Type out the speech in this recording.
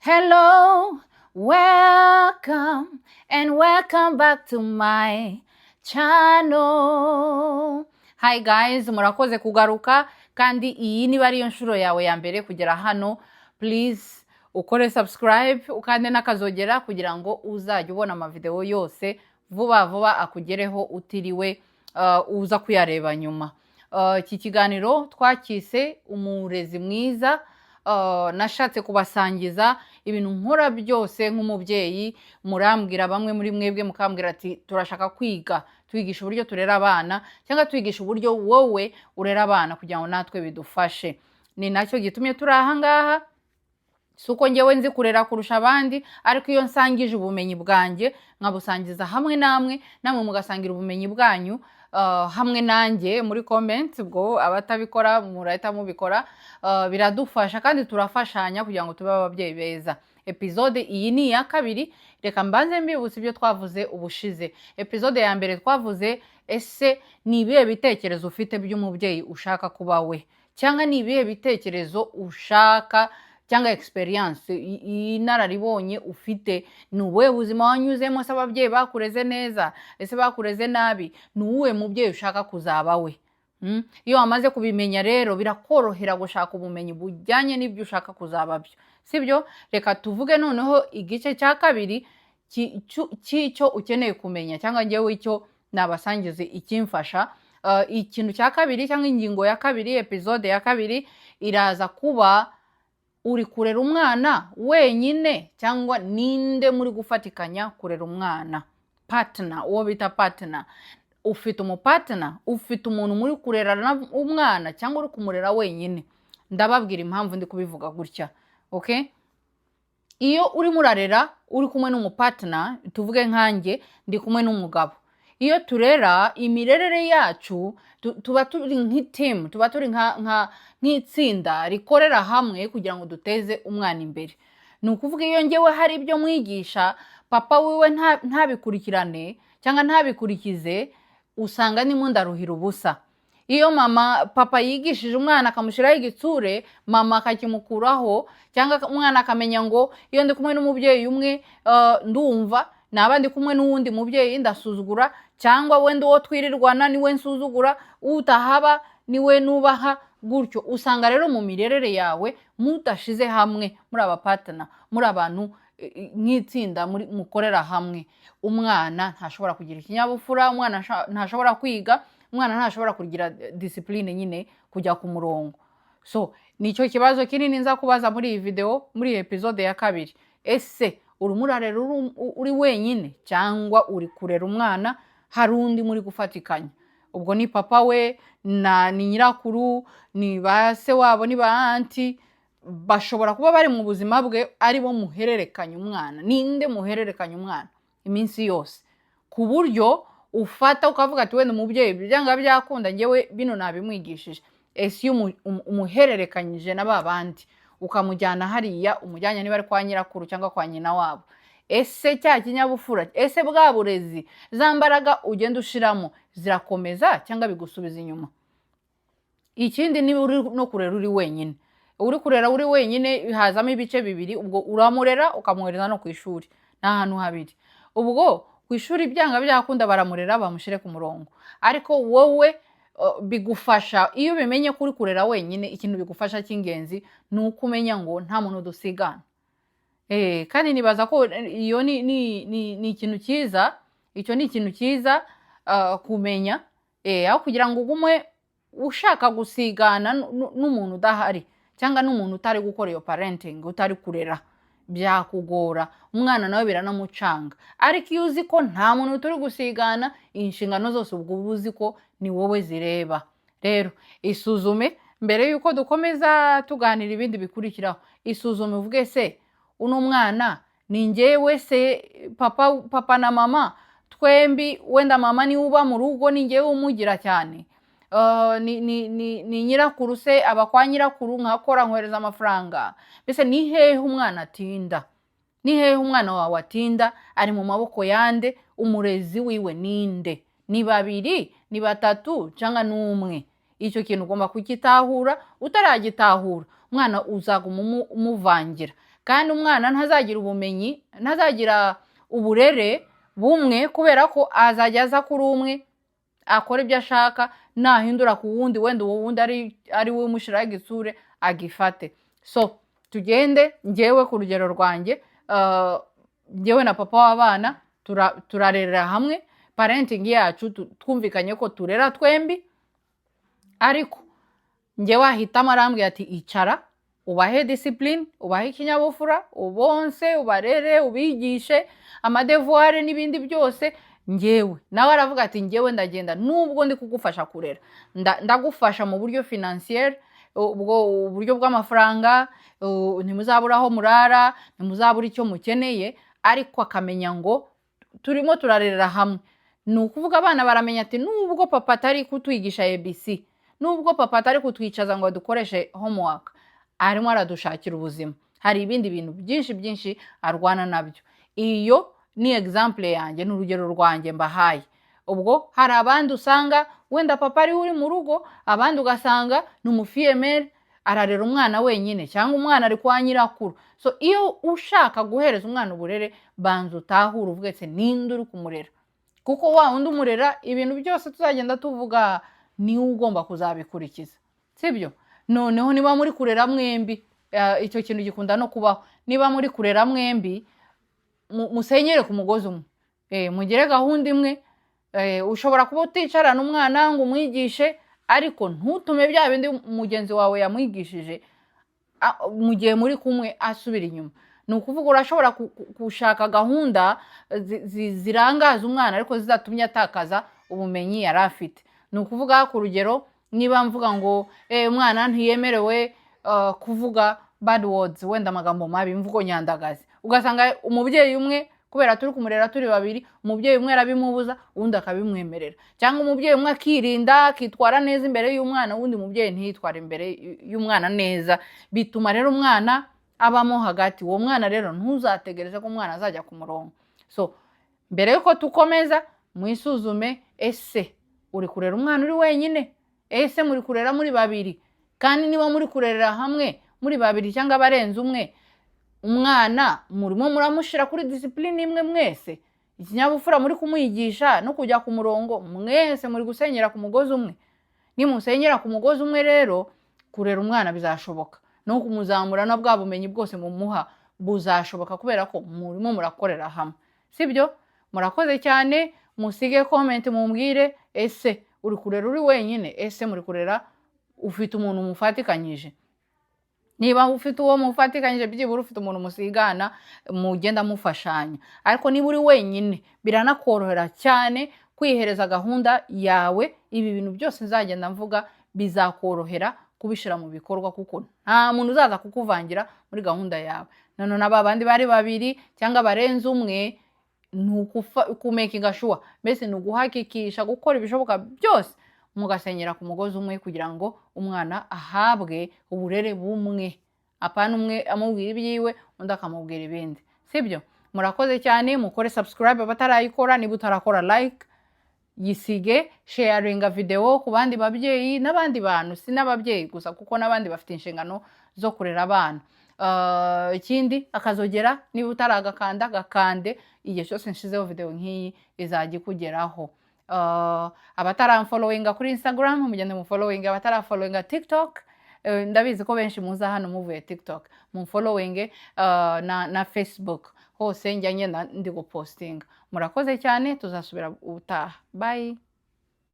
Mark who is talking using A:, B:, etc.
A: Hello, welcome, and welcome back to my channel. Hi guys, murakoze kugaruka. Kandi iyi niba ariyo nshuro yawe ya mbere kugera hano, please ukore subscribe, ukande n'akazogera kugira ngo uzajye ubona amavideo yose vuba vuba akugereho utiriwe uza kuyareba nyuma. Iki kiganiro twakise umurezi mwiza. Nashatse kubasangiza ibintu nkora byose nk'umubyeyi. Murambwira, bamwe muri mwebwe mukambwira ati: "Turashaka kwiga, twigisha uburyo turera abana, cyangwa twigisha uburyo wowe urera abana kugira ngo natwe bidufashe." Ni nacyo gitumye turi aha ngaha. Si uko ngewe nzi kurera kurusha abandi, ariko iyo nsangije ubumenyi bwanjye, nkabusangiza hamwe namwe, namwe mugasangira ubumenyi bwanyu hamwe nanjye muri comment, ubwo abatabikora murahita mubikora, biradufasha kandi turafashanya kugira ngo tube ababyeyi beza. Episode iyi ni iya kabiri. Reka mbanze mbibutse ibyo twavuze ubushize. Episode ya mbere twavuze: ese ni ibihe bitekerezo ufite by'umubyeyi ushaka kuba we, cyangwa ni ibihe bitekerezo ushaka, cyangwa experience, inararibonye ufite? Ni ubuhe buzima wanyuzemo? Se ababyeyi bakureze neza? Ese bakureze nabi? Ni uwuhe mubyeyi ushaka kuzaba we? Iyo wamaze kubimenya rero, birakorohera gushaka ubumenyi bujyanye n'ibyo ushaka kuzaba byo, sibyo? Reka tuvuge noneho igice cya kabiri cy'icyo ukeneye kumenya, cyangwa ngewe icyo nabasangiza ikimfasha. Ikintu cya kabiri cyangwa ingingo ya kabiri, episode ya kabiri iraza kuba: uri kurera umwana wenyine, cyangwa ninde muri gufatikanya kurera umwana? Partner, uwo bita partner. Ufite umupartner, ufite umuntu muri kurera umwana, cyangwa uri kumurera wenyine? Ndababwira impamvu ndi kubivuga gutya, okay? Iyo urimo urarera uri kumwe n'umupartner, tuvuge nkanjye ndi kumwe n'umugabo, iyo turera, imirerere yacu tuba turi nk'iteam, tuba turi nk'itsinda rikorera hamwe kugira ngo duteze umwana imbere. Ni ukuvuga, iyo ngewe hari ibyo mwigisha, papa wiwe ntabikurikirane cyangwa ntabikurikize, usanga ndimo ndaruhira ubusa. Iyo mama, papa yigishije umwana akamushyiraho igitsure, mama akakimukuraho, cyangwa umwana akamenya ngo iyo ndi kumwe n'umubyeyi umwe ndumva, naba ndi kumwe n'uwundi mubyeyi ndasuzugura, cyangwa wenda uwo twirirwana niwe nsuzugura, utahaba niwe nubaha, gutyo. Usanga rero mu mirerere yawe mudashize hamwe, muri abapartner, muri abantu nk'itsinda mukorera hamwe, umwana ntashobora kugira ikinyabupfura, umwana ntashobora kwiga, umwana ntashobora kugira discipline nyine, kujya ku murongo. So nicyo kibazo kinini nza kubaza muri iyi video, muri iyi episode ya kabiri: ese urimo urarera uri wenyine, cyangwa uri kurera umwana hari undi muri gufatikanya? Ubwo ni papa we, na ni nyirakuru, ni ba se wabo, ni ba aunty, bashobora kuba bari mu buzima bwe, ari bo muhererekanya umwana. Ninde muhererekanya umwana iminsi yose, ku buryo ufata ukavuga ati: "Wenda umubyeyi byanga byakunda ngewe bino nabimwigishije"? Ese iyo umuhererekanyije na ba bandi, ukamujyana hariya, umujyanye niba ari kwa nyirakuru cyangwa kwa nyina wabo, ese cya kinyabupfura, ese bwa burezi, za mbaraga ugenda ushiramo zirakomeza, cyangwa bigusubiza inyuma? Ikindi, niba uri no kurera uri wenyine, uri kurera uri wenyine hazamo ibice bibiri. Ubwo uramurera ukamwohereza no ku ishuri, ni ahantu habiri. Ubwo ku ishuri byanga byakunda baramurera bamushyire ku murongo, ariko wowe bigufasha iyo ubimenye ko uri kurera wenyine. Ikintu bigufasha cy'ingenzi ni uko umenya ngo nta muntu dusigana. Kandi nibaza ko iyo ni ikintu cyiza. Icyo ni ikintu cyiza kumenya, aho kugira ngo ugume ushaka gusigana n'umuntu udahari, cyangwa n'umuntu utari gukora iyo parenting, utari kurera, byakugora, umwana nawe biranamucanga. Ariko iyo uzi ko nta muntu turi gusigana inshingano zose, ubwo uba uzi ko ni wowe zireba. Rero isuzume mbere y'uko dukomeza tuganira ibindi bikurikiraho. Isuzume uvuge: "Se uno mwana ni njyewe se papa, papa na mama twembi, wenda mama niwe uba mu rugo, ni njyewe umugira cyane? Ni nyirakuru se, aba kwa nyirakuru, nkakora nkohereza amafaranga? Mbese ni hehe umwana atinda? Ni hehe umwana wawe atinda? Ari mu maboko yande? Umurezi wiwe ninde? Ni babiri, ni batatu, cyangwa ni umwe?" Icyo kintu ugomba kugitahura. Utaragitahura, umwana uzaguma umuvangira. Kandi umwana ntazagira ubumenyi, ntazagira uburere bumwe, kubera ko azajya aza kuri umwe akora ibyo ashaka, nahindura ku wundi, wenda uwo wundi ari we umushyiraho igitsure agifate. So tugende. Ngewe ku rugero rwanjye, njyewe na papa w'abana turarerera hamwe. Parenting yacu twumvikanye ko turera twembi, ariko njyewe ahitamo arambwira ati: "Icara ubahe discipline, ubahe ikinyabupfura, ubonse, ubarere, ubigishe amadevoirs n'ibindi byose." Njyewe nawe aravuga ati: "Njyewe ndagenda, nubwo ndi kugufasha kurera, ndagufasha mu buryo financier, ubwo uburyo bw'amafaranga, ntimuzabura aho murara, ntimuzabura icyo mukeneye." Ariko akamenya ngo turimo turarerera hamwe. Ni ukuvuga abana baramenya ati: "Nubwo papa atari kutwigisha ABC, nubwo papa atari kutwicaza ngo dukoreshe homework, arimo aradushakira ubuzima, hari ibindi bintu byinshi byinshi arwana nabyo." Iyo ni example yanjye, ni urugero rwanjye mbahaye. Ubwo hari abandi usanga wenda papa ariwe uri mu rugo, abandi ugasanga ni umufille-mère ararera umwana wenyine, cyangwa umwana ari kwa nyirakuru. So iyo ushaka guhereza umwana uburere, banza utahure, uvuge ati: "Ninde uri kumurera?" Kuko wa wundi umurera, ibintu byose tuzagenda tuvuga niwe ugomba kuzabikurikiza, sibyo? Noneho niba muri kurera mwembi, icyo kintu gikunda no kubaho, niba muri kurera mwembi, musenyere ku mugozi umwe, mugire gahunda imwe. Ushobora kuba uticarana umwana ngo umwigishe, ariko ntutume bya bindi mugenzi wawe yamwigishije mu gihe muri kumwe asubira inyuma. Ni ukuvuga urashobora gushaka gahunda zirangaza umwana, ariko zizatumye atakaza ubumenyi yari afite. Ni ukuvuga ku rugero, niba mvuga ngo umwana ntiyemerewe kuvuga bad words, wenda amagambo mabi, imvugo nyandagazi, ugasanga umubyeyi umwe, kubera turi kumurera turi babiri, umubyeyi umwe arabimubuza, uwundi akabimwemerera, cyangwa umubyeyi umwe akirinda, akitwara neza imbere y'umwana, uwundi mubyeyi ntiyitware imbere y'umwana neza. Bituma rero umwana abamo hagati. Uwo mwana rero ntuzategereze ko umwana azajya ku murongo. So mbere yuko tukomeza, mwisuzume: ese uri kurera umwana uri wenyine? Ese muri kurera muri babiri? Kandi niba muri kurerera hamwe muri babiri cyangwa abarenze umwe, umwana murimo muramushyira kuri discipline imwe mwese? Ikinyabupfura muri kumwigisha no kujya ku murongo, mwese muri gusenyera ku mugozi umwe? Nimusenyera ku mugozi umwe rero, kurera umwana bizashoboka, no kumuzamura na bwa bumenyi bwose mumuha buzashoboka, kubera ko murimo murakorera hamwe, sibyo? Murakoze cyane. Musige comment mumbwire: ese uri kurera uri wenyine? Ese muri kurera ufite umuntu mufatikanyije? Niba ufite uwo mufatikanyije, byibura ufite umuntu musigana, mugenda mufashanya. Ariko niba uri wenyine, biranakorohera cyane kwihereza gahunda yawe. Ibi bintu byose nzagenda mvuga bizakorohera kubishyira mu bikorwa, kuko nta muntu uzaza kukuvangira muri gahunda yawe. None na ba bandi bari babiri cyangwa barenze umwe, ni ukumakinga sure, mbese ni uguhakikisha gukora ibishoboka byose mugasenyera ku mugozi umwe, kugira ngo umwana ahabwe uburere bumwe, apana umwe amubwira ibyiwe, undi akamubwira ibindi, sibyo? Murakoze cyane. Mukore subscribe abatarayikora. Niba utarakora like, yisige, sharinga video ku bandi babyeyi n'abandi bantu, si n'ababyeyi gusa, kuko n'abandi bafite inshingano zo kurera abana. Ikindi, akazogera niba utaragakanda, gakande. Igihe cyose nshizeho video nk'iyi izajya ikugeraho. Abataramfollowinga kuri Instagram, mugende mufollowinga. Abatarafollowinga TikTok, ndabizi ko benshi muza hano muvuye TikTok, mumfollowinge, na Facebook, hose njya ngenda ndi gupostinga. Murakoze cyane, tuzasubira ubutaha. Bye.